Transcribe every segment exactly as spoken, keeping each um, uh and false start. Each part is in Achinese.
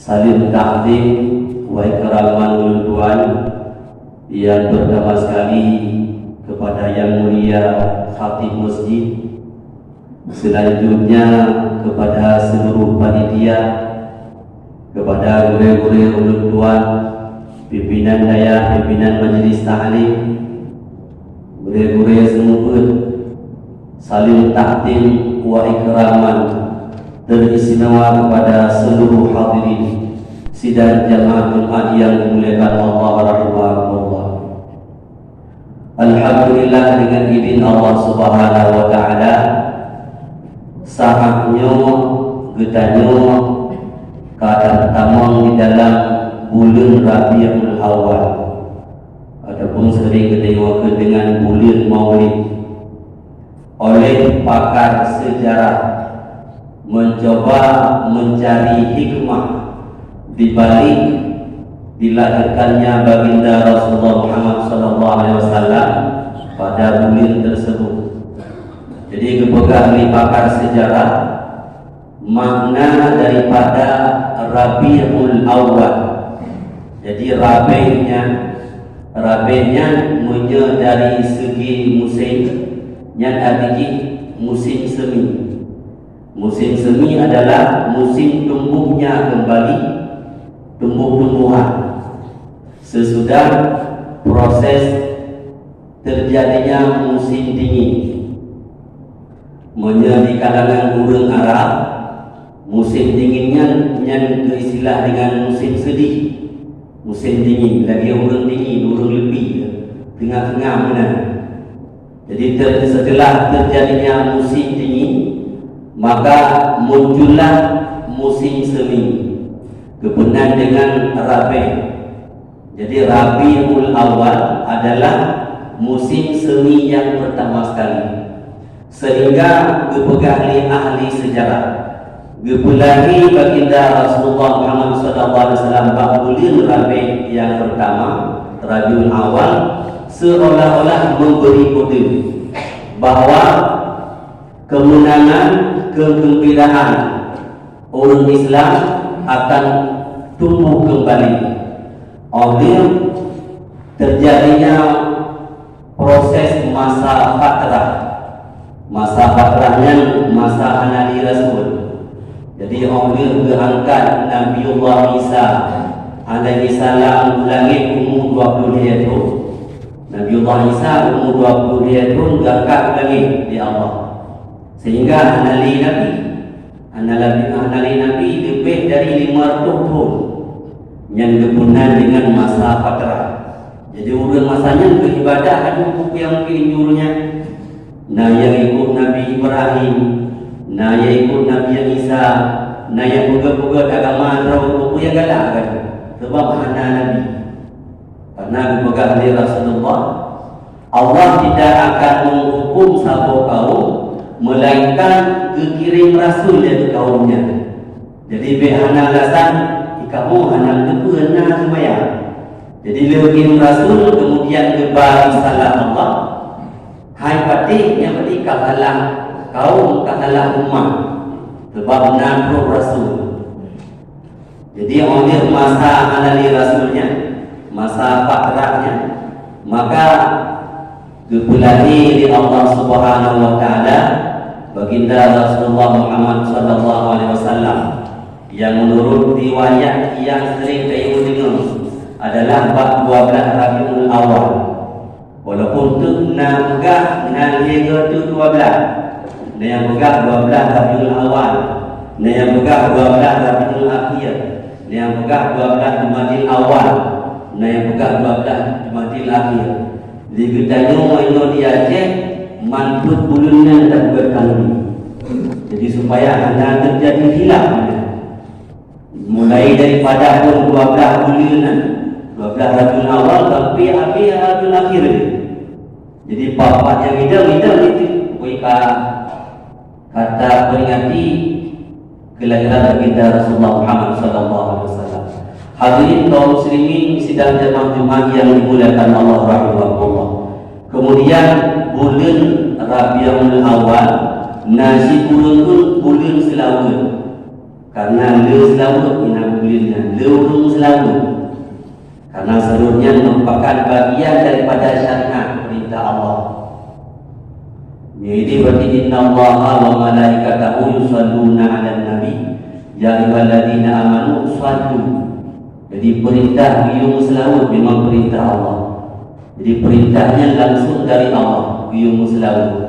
Saleuem takzim wa ikraman ulôn tuan, yang pertama sekali kepada Yang Mulia Khatib Masjid, selanjutnya kepada seluruh panitia, kepada gurée-gurée ulôn tuan, pimpinan dayah, pimpinan majlis taklim, gurée-gurée seumeubeuet, saleuem takzim wa ikraman teristimewa kepada seluruh hadirin sidang jamaah Jumat yang dimuliakan Allah rahimakumullah. Alhamdulillah, dengan idin Allah Subhanahu wa Ta'ala, saat nyoe geutanyoe ka tamong di dalam buleuen Rabiul Awal, ataupun sering geutanyoe kenal dengan buleuen Maulid. Oleh pakar sejarah mencoba mencari hikmah di balik dilahirkannya Baginda Rasulullah Muhammad sallallahu alaihi wasallam pada buleuen tersebut. Jadi, geupeugah lé pakar sejarah, makna daripada Rabiul Awal. Jadi, Rabi' nyan, Rabi' nyan meunyoe dari segi musim, nyan arti jih musim semi. Musim semi adalah musim tumbuhnya kembali tumbuh-tumbuhan sesudah proses terjadinya musim dingin. Meunyoe di kalangan ureuëng Arab, musim dingin nyan, nyan geuistilah dengan musim sedih. Musim dingin, lagée ureuëng dingin, ureuëng leupie, teungoh-teungoh meunan. Jadi, ter-, setelah terjadinya musim dingin, maka muncullah musim semi, geupeugah dengan Rabi'. Jadi, Rabiul Awal adalah musim semi yang pertama sekali. Sehingga geupeugah lé ahli sejarah, geupeulahé Baginda Rasulullah Muhammad sallallahu alaihi wasallam bak buleuen Rabi' yang pertama, Rabiul Awal, seolah-olah memberi kode bahwa kemenangan, kegembiraan ureuëng Islam akan tumbuh kembali oleh terjadinya proses masa fatrah. Masa fatrah nyan masa hana lé rasul. Jadi, óh lheueh geuangkat Nabiullah Isa alaihissalam u langét umur dua puluh lhèe thôn. Nabiullah Isa umur dua puluh lhèe thôn geuangkat u langét lé Allah. Sehingga hana lé nabi. Hana lé, hana lé nabi leubeh dari lima ratus thôn. Nyan geupeugah dengan masa fatrah. Jadi, ureuëng masa nyan beuibadah, aduh, peue nyang mungken jih nyan. Na nyang ikot Nabi Ibrahim, na nyang ikot Nabi Isa, na nyang peugét-peugét agama droe, peue nyang galak kan? Sebab hana nabi. Karena geupeugah lé Rasulullah, Allah tidak akan menghukum saboh kaum, melainkan geukirém rasul lé kaum nyan. Jadi, bék hana alasan, "Ih, kamoe hana meuteupeu na seumayang." Jadi, lheueh geukirém rasul, kemudian geuba risalah Allah, hai patéh nyan berarti ka salah kaum, ka salah umat. Sebab na troh rasul. Jadi, óh lheueh masa hana lé rasul nyan, masa fatrah nyan, maka geupeulahé lé Allah Subhanahu wa Taala Baginda Rasulullah Muhammad sallallahu alaihi wasallam, nyang meunurot riwayat nyang sering tanyoe deungoe adalah bak dua blaih Rabiul Awal. Walaupun teuk na peugah na lhèe goe teuk dua blaih, na nyang peugah dua blaih Rabiul Awal, na nyang peugah dua blaih Rabiul Akhir, na nyang peugah dua blaih Jumadil Awal, na nyang peugah dua blaih Jumadil Akhir. Di geutanyoe nyoe di Aceh, man peuet buleuen nyan tapeugah khanduri. Jadi, supaya hana teujadi khilaf. Mulai daripada thôn dua blaih buleuen nyan, dua blaih Rabiul Awal sampai habéh Rabiul Akhir. Jadi, papat nyang idong-idong itu, wika kata peringati kelahiran Baginda Rasulullah Muhammad sallallahu alaihi wasallam. Hadirin kaum muslimin sidang jamaah Jumat yang dimuliakan Allah rahimakumullah. Kemudian, buleuen Rabiul Awal na sikureueng buleuen seulaweuet. Karena le seulaweuet inan buleuen nyan. Ureuëng seulaweuet. Karena seulaweuet nyan merupakan bagian daripada syariat perintah Allah. Jadi berarti, "Innallaha wa malaikatahu yusalluna 'alan nabi, ya ayyuhalladzina amanu sallu." Jadi perintah geuyue meuseulaweuet memang perintah Allah. Jadi perintah nyan langsung dari Allah, geuyue meuseulaweuet.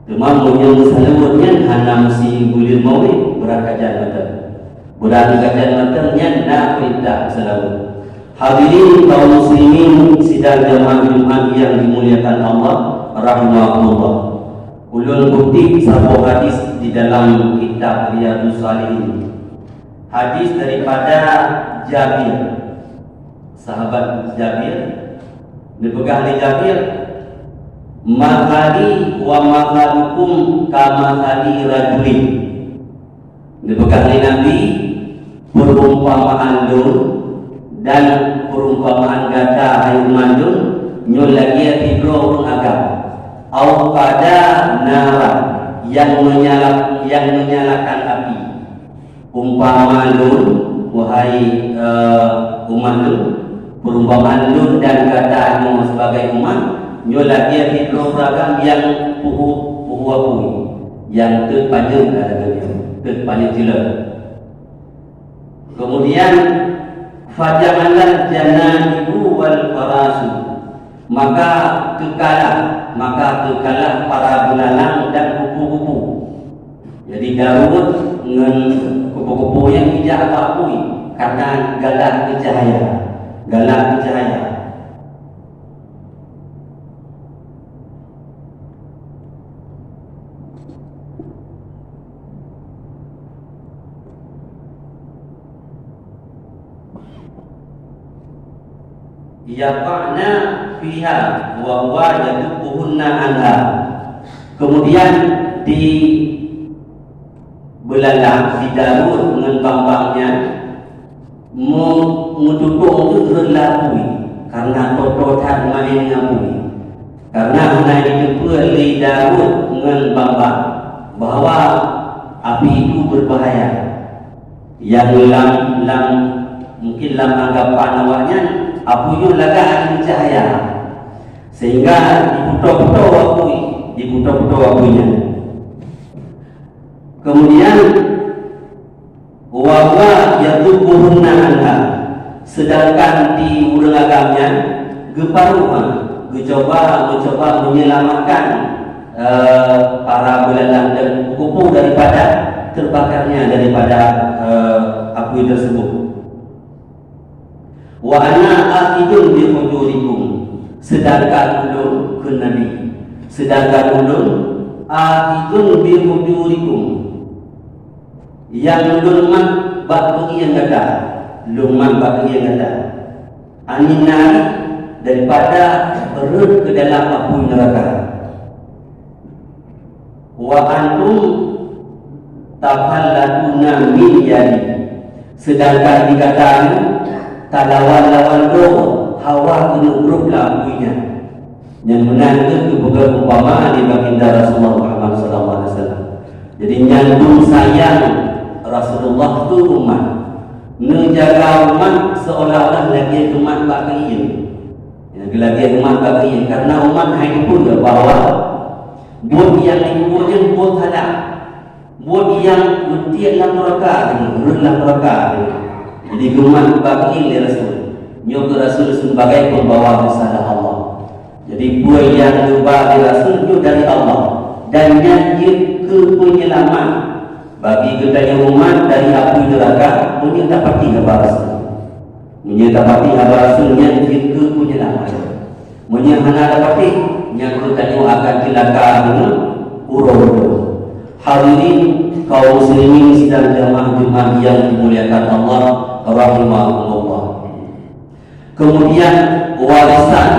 Teuma meunyoe meuseulaweuet nyan hana meusi buleuen mawét, beurangkajan mantong. Beurangkajan mantong nyan na peurintah meuseulaweuet. Hadirin kaum muslimin sidang jamaah Jumat yang dimuliakan Allah rahimakumullah. Ulôn kutip saboh hadis di dalam kitab Riyadhus Shalihin. Hadis daripada Jabir. Sahabat Jabir, neupeugah lé Jabir, "Mathali wa mathalukum kamathali rajulin." Neupeugah lé Nabi, "Perumpamaan lôn dan perumpamaan gata, hai umat lôn, nyoe lagée sidroe ureuëng agam, auqada naran, nyang menyala-, nyang menyalakan api." Umpama lôn, wahai, eh, umat lôn, perumpamaan lôn dan gata nyoe sibagai umat, nyoe lagée sidroe ureuëng agam nyang peuhu-, peuhu apui, nyang teuk panyöt, ka lagée nyoe, teuk panyöt ceuloe. Kemudian, "Faja'alal janaibu wal farasu." Maka teukalah, maka teukalah para beulalang dan kupu-kupu. Jadi, Daud ngon kupu-kupu nyan jijak bak apui, karena galak keu cahya, galak keu cahya. Yaqa'na fiha wa huwa yadubbuhunna anha. Kemudian di beulalang, di Daud ngon bang-bang nyan, meu-, meututong geuh rot lam apui, karena toe-toe that maén ngon apui. Karena hana jiteupeue lé Daud ngon bang-bang bahwa api itu berbahaya. Nyang lam, lam, mungkin lam anggapan awaknyan, apui nyoe lagak aneuk cahya, sehingga diputôh-putôh apui, diputôh-putôh apui nyan. Kemudian, "Wa huwa yadubbuhunna anha," sedangkan di ureuëng agam nyan geuparoh, geucuba, geucuba menyelamatkan, eh, para beulalang dan kupu-kupu daripada terbakarnya daripada, eh, apui tersebut. "Wa ana akhidun bi hujurikum," sedangkan ulôn, kheun Nabi, sedangkan ulôn, "Akhidun bi hujurikum," nyang lôn mat bak keuieng gata, lôn mat bak keuieng gata, "anin nari," daripada rhot keu dalam apui neuraka. "Wa antum tafallatuna min yadi," sedangkan di gata nyoe talawan-lawan droe hawa keuneuk brôk lam apui nyan. Nyang meunan kheueh geupeugah umpama lé Baginda Rasulullah Muhammad sallallahu alaihi wasallam. Jadi, nyan dum sayang Rasulullah keu umat. Neujaga umat seolah-olah lagée geumat bak keuieng. Nyang geulagée umat bak keuieng, karena umat hai teupeue bahwa buet nyang jipeubuet nyan buet salah. Buet nyang beutiek lam neuraka, rhot lam neuraka. Jadi, geumat bak keuieng lé Rasul. Nyoe keuh Rasul sebagai pembawa risalah Allah. Jadi, peue nyang geuba lé Rasul nyoe dari Allah, dan nyan jeuet keu peunyelamat bagi geutanyoe umat dari apui neuraka, meunyoe tapati haba Rasul. Meunyoe tapati haba Rasul, nyan jeuet keu peunyelamat. Meunyoe hana tapati, nyan geutanyoe akan ceulaka deungon uroe-uroe. Hadirin kaum muslimin sidang jamaah Jumat yang dimuliakan Allah rahimakumullah. Kemudian, warisan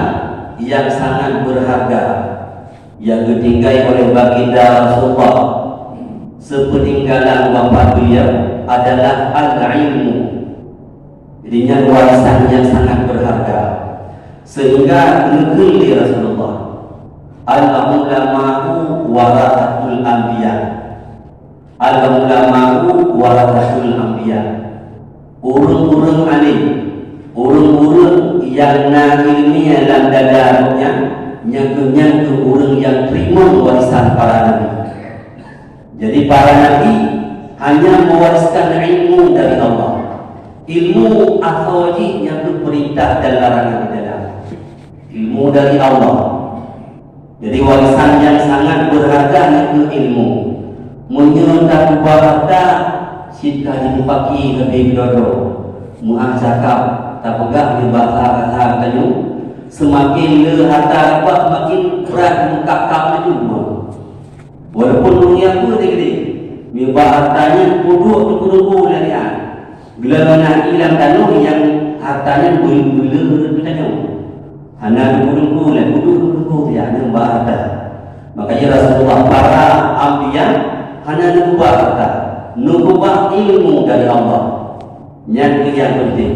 yang sangat berharga yang ditinggai oleh Baginda Rasulullah sepeninggalan wafat beliau adalah al-ilmu. Jadi, nyan warisan yang sangat berharga. Sehingga geukheun lé Rasulullah, "Al-ulama'u warathatul anbiya." "Al-ulama'u warathatul anbiya." Ureuëng-ureuëng alim, ureuëng-ureuëng nyang na iéleumé lam dada gobnyan, nyan keuh, nyan keuh ureuëng nyang teurimong warisan para nabi. Jadi, para nabi hanya mewariskan ilmu dari Allah. Ilmu asoe jih nyang keuh peurintah dan larangan di dalam. Ilmu dari Allah. Jadi, warisan nyang sangat berharga nyan keuh ilmu. Meunyoe takeubah harta, cit ka jimupaki leubeh droe-droe. Meuah cakap, tapeugah nibak bahasa geutanyoe, seumaken le harta dapat, seumaken brat meukab-kab laju. Walaupun ureuëng nyan peue deh, nibak harta nyan peuduek teungku-teungku lagée nyan. Geulangan na ié lam tanoh nyang harta nyan beu-, beu-, beu-, beutanyoe. Hana teungku-teungku lé, peuduek teungku-teungku siat nyang ba harta. Makanya Rasulullah, para anbiya hana neukeubah harta, neukeubah ilmu dari Allah. Nyan keuh nyang penting.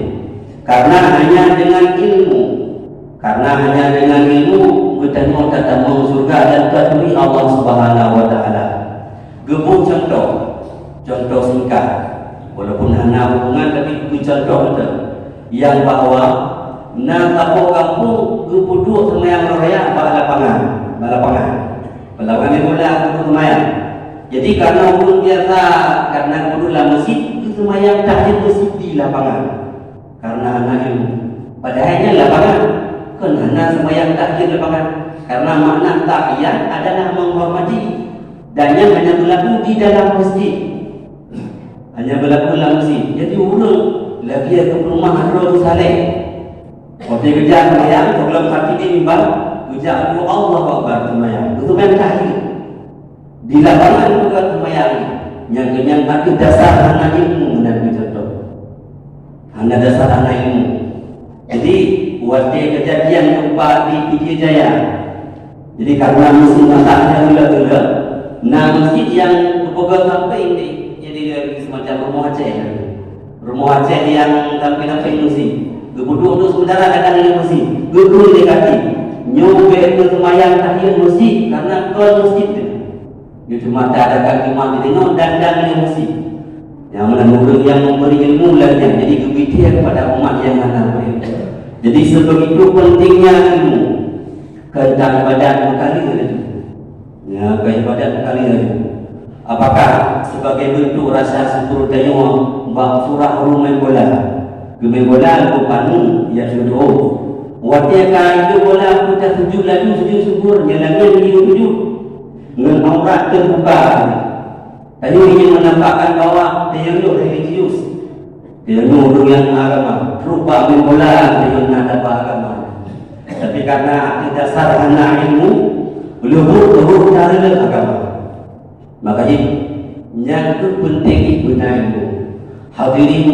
Karena hanya dengan ilmu, karena hanya dengan ilmu geutanyoe tatamong syurga dan taturi Allah Subhanahu wa Taala. Geubeuet cuntoh, cuntoh singkat, walaupun hana hubungan, tapi geubeuet cuntoh beutôi, nyang bahwa na saboh gampông geupeuduek seumayang roh raya bak lapangan, bak lapangan. Bak lapangan bola geupeuduek seumayang. Jadi, karena ureuëng biasa, karena geupeuduek lam meuseujid, geuseumayang tahajud meuseujid di lapangan. Karena hana ilmu. Padahai nyan lapangan. Kon hana seumayang tahajud lapangan. Karena makna tahiyat adalah menghormati. Dan nyan hanya berlaku di dalam masjid. Hanya berlaku lam masjid. Jadi, ureuëng lagée keu peurumoh droe saleh. Watée geujak seumayang, sebelum hati di mimbar, geujak dua Allahu Akbar seumayang. Beutôi kan tahajud. Di lapangan bukan seumayang. Nyang keunyan ateueh dasar hana ilmu meunan geucuntoh. Hana dasar hana ilmu. Jadi, watée keujadian gempa di Pidie Jaya, jadi, karena musim masak nyang uleue-uleue, na meuseujid nyang geupeugöt sampéng di, jadi, semacam rumoh Aceh. Rumoh Aceh nyang sampéng-sampéng meuseujid. Geupeuduek-duek sementara kadang di meuseujid. Geukheun lé kaki. Nyoe bèk keu seumayang tahiyat meuseujid, karena kon meuseujid teuh. Nyoe cuma ta-, ada kaki mak di tengok dan, dan di meuseujid. Nyang mana ureuëng nyang memberi ilmu lagée nyan. Jadi, geupiké kepada umat nyang hana berilmu. Jadi, sebegitu pentingnya ilmu. Keuntang ibadat meukalé laju. Ya, keu ibadat meukalé laju. Apakah sebagai bentuk rasa syukur tanyoe bak surah ureuëng main bola? Geumeubola, geupanu, ya, syukur. Watée ka itu bola, kita sujud laju, sujud syukur, nyan lagée sujud. Ngon aurat teubuka. Tanyoe ingin menampakkan bahwa tanyoe religius. Tanyoe ureuëng nyang agama. Rupa main bola tanyoe na daba agama. Tapi karena até dasar hana ilmu, leuhot-leuhot cara agama. Maka jih, nyang keu penting jih beuna ilmu. Hadirin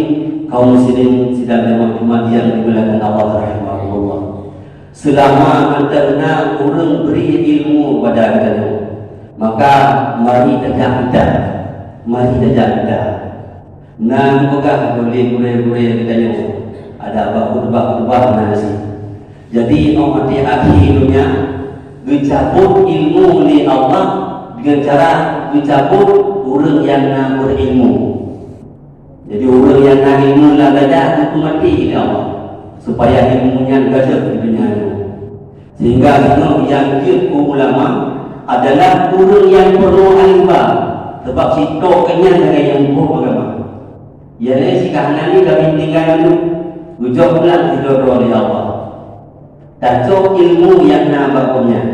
kaum muslimin sidang jamaah Jumat yang dimuliakan Allah rahimakumullah. Seulama mantong na ureuëng bri ilmu ubak geutanyoe, maka mari tajak mita, mari tajak mita. Na geupeugah lé gurée-gurée geutanyoe, ada bak khutbah-khutbah na cit. Jadi, óh watée akhé donya, geucabot ilmu lé Allah deungon cara geucabot ureuëng nyang na beurilmu. Jadi, ureuëng nyang na ilmu lam dada geupeumaté lé Allah, supaya ilmu nyan gadôh di donya nyoe. Sehingga jinoe nyang jeuet keu ulama adalah ureuëng nyang peurunoe alimba, sabab sitok keunyan lagée nyang muphom agama. Ia lé sika hana lé gabin tinggai mandum, geujok pulang sidroe-droe lé Allah. Tacok ilmu nyang na bak gobnyan.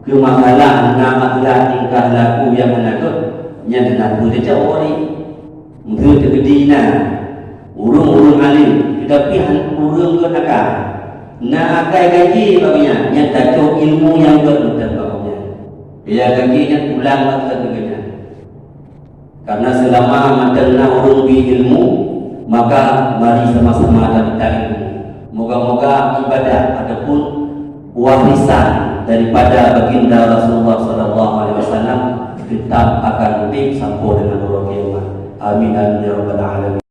Keu masalah na masalah tingkah laku nyang hana gét, nyan hana peue tacok awai. Meuseu teukeudi na ureuëng-ureuëng alim, teutapi han ureuëng gét akai. Na akai gaji bak gobnyan, nyan tacok ilmu nyang gét mantong bak gobnyan. Ia gaji nyan pulang bak gobnyan. Karena seulama mantong na ureuëng bri ilmu, maka mari sama-sama tamita ilmu. Moga-moga ibadah ataupun warisan daripada Baginda Rasulullah sallallahu alaihi wasallam tetap akan udeb sampoe deungon uroe kiamat. Amin, amin, ya rabbal alamin.